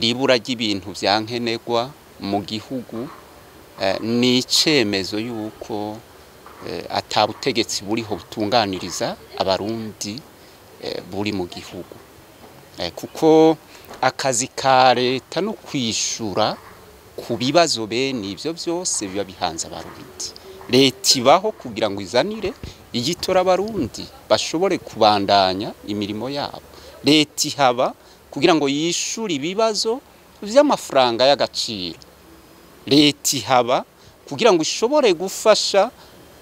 Iri bura ry'ibintu vya nkenerwa mu gihugu ni icemezo yuko ata butegetsi buriho butunganiriza Abarundi buri mu gihugu, kuko akazi ka leta no kwishura ku bibazo bene ivyo vyose biba bihanze Abarundi. Leta ibaho kugira ngo izanire igitora Abarundi bashobore kubandanya imirimo yabo. Leta ihaba kugira ngo yishure ibibazo vy'amafaranga y'agaciro. Leta ihaba kugira ngo ishobore gufasha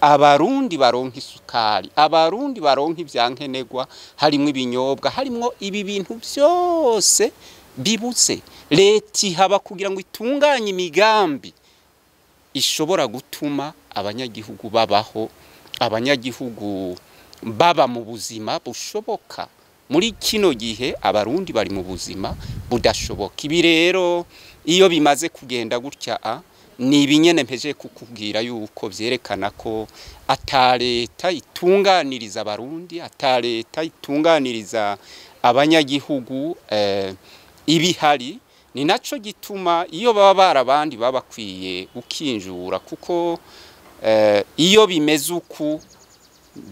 Abarundi baronka isukari, Abarundi baronka ivyankenerwa, harimwo ibinyobwa, harimwo ibi bintu vyose bibuze. Leta ihaba kugira ngo itunganye imigambi ishobora gutuma abanyagihugu babaho, abanyagihugu baba mu buzima bushoboka. Muri kino gihe Abarundi bari mu buzima budashoboka. Ibi rero iyo bimaze kugenda gutya, ni ibinyene mpejeje kukubwira yuko vyerekana ko ata leta itunganiriza Abarundi, ata leta itunganiriza abanyagihugu ibihari. Ni naco gituma iyo baba barabandi baba bakwiye gukinjura, kuko iyo bimeze uku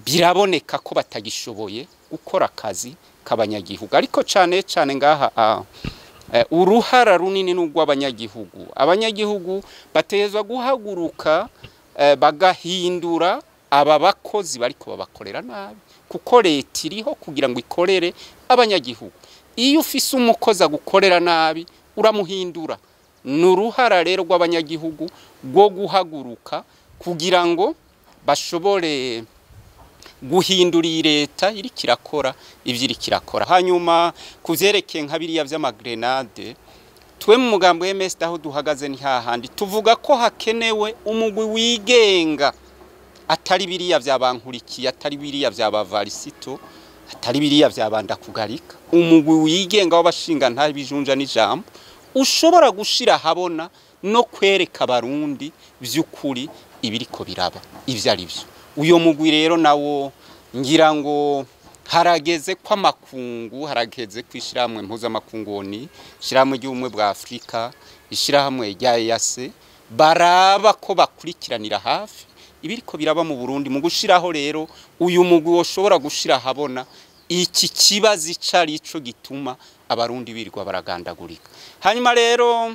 biraboneka ko batagishoboye gukora akazi k'abanyagihugu. Ariko cane cane ngaha uruhara runini n'urw'abanyagihugu. Abanyagihugu bategerezwa guhaguruka bagahindura aba bakozi bariko babakorera nabi, kuko leta iriho kugira ngo ikorere abanyagihugu. Iyo ufise umukozi agukorera nabi uramuhindura. Ni uruhara rero rw'abanyagihugu rwo guhaguruka kugira ngo bashobore guhindura iyi leta iriko irakora ivyo iriko irakora. Hanyuma kuvyerekeye nka biriya vy'amagrenade, twe mu mugambo MSD aho duhagaze ni hahandi tuvuga ko hakenewe umugwi wigenga, atari biriya vya Bankurikiye, atari biriya vya Bavarisito, atari biriya vya Bandakugarika. Umugwi wigenga w'abashinga nta bijunja n'ijambo ushobora gushira habona no kwereka Abarundi vy'ukuri ibiriko biraba ivyo ari vyo. Uyo mugwi rero nawo ngira ngo harageze ko amakungu, harageze kwishirahamwe mpuzamakungoni, ishirahamwe ry'ubumwe bwa Afrika, ishirahamwe rya EAC, baraba ko bakurikiranira hafi ibiriko biraba mu Burundi, mu gushiraho rero uyu mugwi woshobora gushira habona iki kibazo icari ico gituma Abarundi birirwa baragandagurika. Hanyuma rero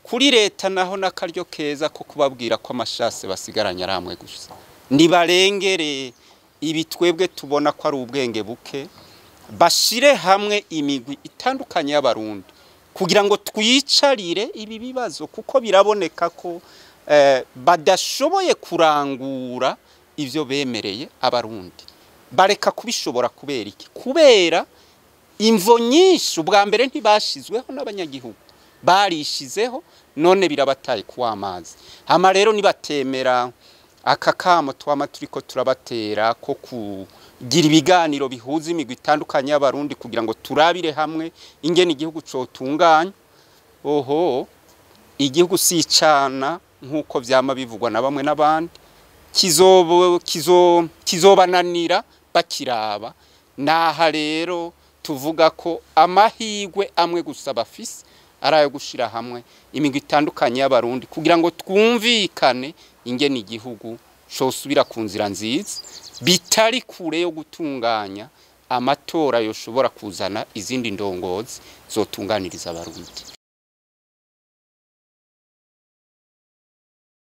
kuri leta naho nakaryo keza ko kubabwira ko amashase basigaranye ari amwe gusa, nibarengere ibi twebwe tubona ko ari ubwenge buke, bashire hamwe imigwi itandukanye y'Abarundi kugira ngo twicarire ibi bibazo, kuko biraboneka ko badashoboye kurangura ivyo bemereye Abarundi. Bareka kubishobora kubera iki? Kubera imvo nyinshi. Ubwa mbere ntibashizweho n'abanyagihugu, barishizeho none birabataye kuwa amazi. Hama rero nibatemera aka kamo twama turiko turabatera ko kugira ibiganiro bihuza imigwi itandukanye y'Abarundi kugira ngo turabire hamwe ingene igihugu cotunganya. Oho, igihugu sicana nkuko vyama bivugwa na bamwe n'abandi, kizobananira bakiraba. Naha rero tuvuga ko amahigwe amwe gusa bafise ari ayo gushira hamwe imigwi itandukanye y'Abarundi kugira ngo twumvikane ingene igihugu cosubira ku nzira nziza, bitari kure yo gutunganya amatora yoshobora kuzana izindi ndongozi zotunganiriza Abarundi.